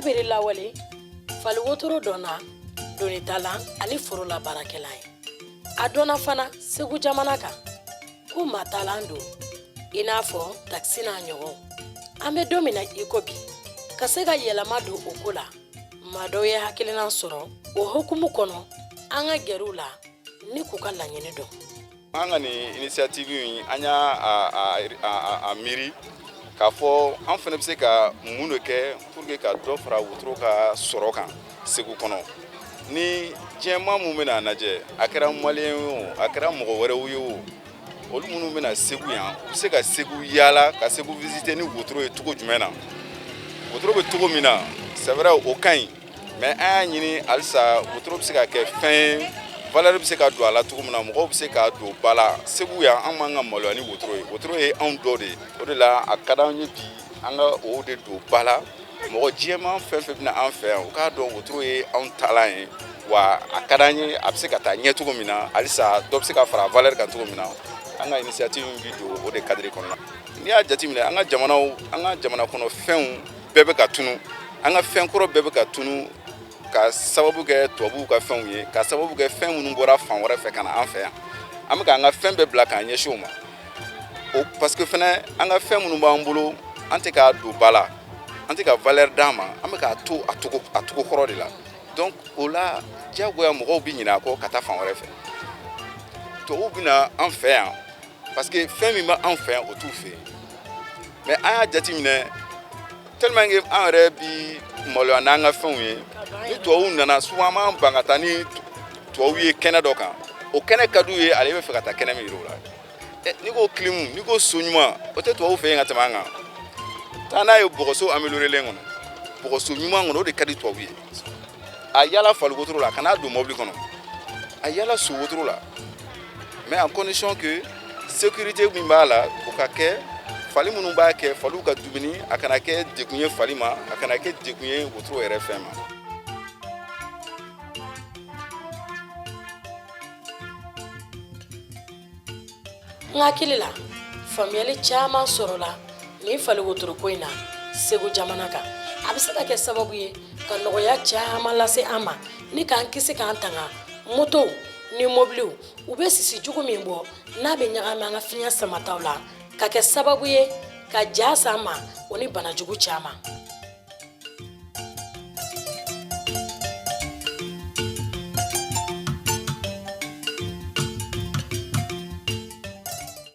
Kabiri lawale, fali wotoro dɔnna donitalan ani foro la baarakɛlan ye. A dɔnna fana Segu jamana kan ko maatalan don, i n'a fɔ takisi n'a ɲɔgɔn. An bɛ don min na i ko bi, ka se ka yɛlɛma don o ko la, maa dɔw ye hakilina sɔrɔ o hukumu kɔnɔ an ka gɛrɛw la ni k'u ka laɲini dɔn. An ka nin initiative in, an y'a a miiri k'a fɔ an fana bɛ se ka mun de kɛ pour que ka dɔ fara wotoro ka sɔrɔ kan Segu kɔnɔ. Ni diɲɛmaa mun bɛna a lajɛ, a kɛra maliyɛn ye o, a kɛra mɔgɔ wɛrɛw ye o, olu minnu bɛna Segu yan, u bɛ se ka Segu yaala, ka Segu visiter ni wotoro ye cogo jumɛn na? Wotoro bɛ cogo min na, c'est vrai, o ka ɲi, mais an y'a ɲini halisa wotoro bɛ se ka kɛ fɛn ye, valeur bɛ se ka don a la cogo min na, mɔgɔw bɛ se k'a don ba la Segu yan. An man ka maloya ni wotoro ye. Wotoro ye anw dɔ de ye. O de la a ka d'an ye bi an ka o de don ba la. Mɔgɔ jɛman fɛn fɛn bɛna an fɛ yan, u k'a dɔn wotoro ye anw taalan ye. Wa a ka d'an ye a bɛ se ka taa ɲɛ cogo min na, halisa dɔ bɛ se ka fara valeur kan cogo min na. An ka initiative bi don o de cadre kɔnɔ. N'i y'a jateminɛ, an ka jamanaw, an ka jamana kɔnɔ fɛnw bɛɛ bɛ ka tunu, an ka fɛn kɔrɔ bɛɛ bɛ ka tunu, ka sababu kɛ tubabuw ka fɛnw ye, ka sababu kɛ fɛn minnu bɔra fan wɛrɛ fɛ ka na an fɛ yan. An bɛ k'an ka fɛn bɛɛ bila k'an ɲɛsin o ma o, parce que fɛnɛ an ka fɛn minnu b'an bolo, an tɛ k'a don ba la, an tɛ ka valeur d'a ma, an bɛ k'a to a togo kɔrɔ de la. Donc o la, diyagoya mɔgɔw bɛ ɲinɛ a kɔ ka taa fan wɛrɛ fɛ. Tubabuw bɛ na an fɛ yan parce que fɛn min bɛ an fɛ yan, o t'u fɛ yen. Mais an y'a jateminɛ, tellement que an yɛrɛ bi maloya n'an ka fɛnw ye, ni tubabuw nana, souvent an b'an ban ka taa ni tubabuw ye kɛnɛ dɔ kan. O kɛnɛ ka d'u ye, ale bɛ fɛ ka taa kɛnɛ min yir'u la. N'i ko clim, n'i ko so ɲuman, o tɛ tubabuw fɛ yen ka tɛmɛ an kan. Taa n'a ye bɔgɔso amélioré kɔnɔ, bɔgɔso ɲuman kɔnɔ, o de ka di tubabu ye. A yala fali wotoro la, a kan'a don mobili kɔnɔ, a yala so wotoro la, mais en condition que sécurité min b'a la, o ka kɛ. Fali minnu b'a kɛ, faliw ka dumuni, a kana kɛ degun ye fali ma, a kana kɛ degun ye wotoro yɛrɛ fɛn ma. N hakili la, faamuyali caman sɔrɔla nin fali wotoroko in na Segu jamana kan. A bɛ se ka kɛ sababu ye ka nɔgɔya caman lase an ma ni k'an kisi k'an tanga motow ni mobiliw, u bɛ sisi jugu min bɔ n'a bɛ ɲagami an ka fiɲɛ samataw la, ka kɛ sababu ye ka ja s'an ma, o ni bana jugu caman.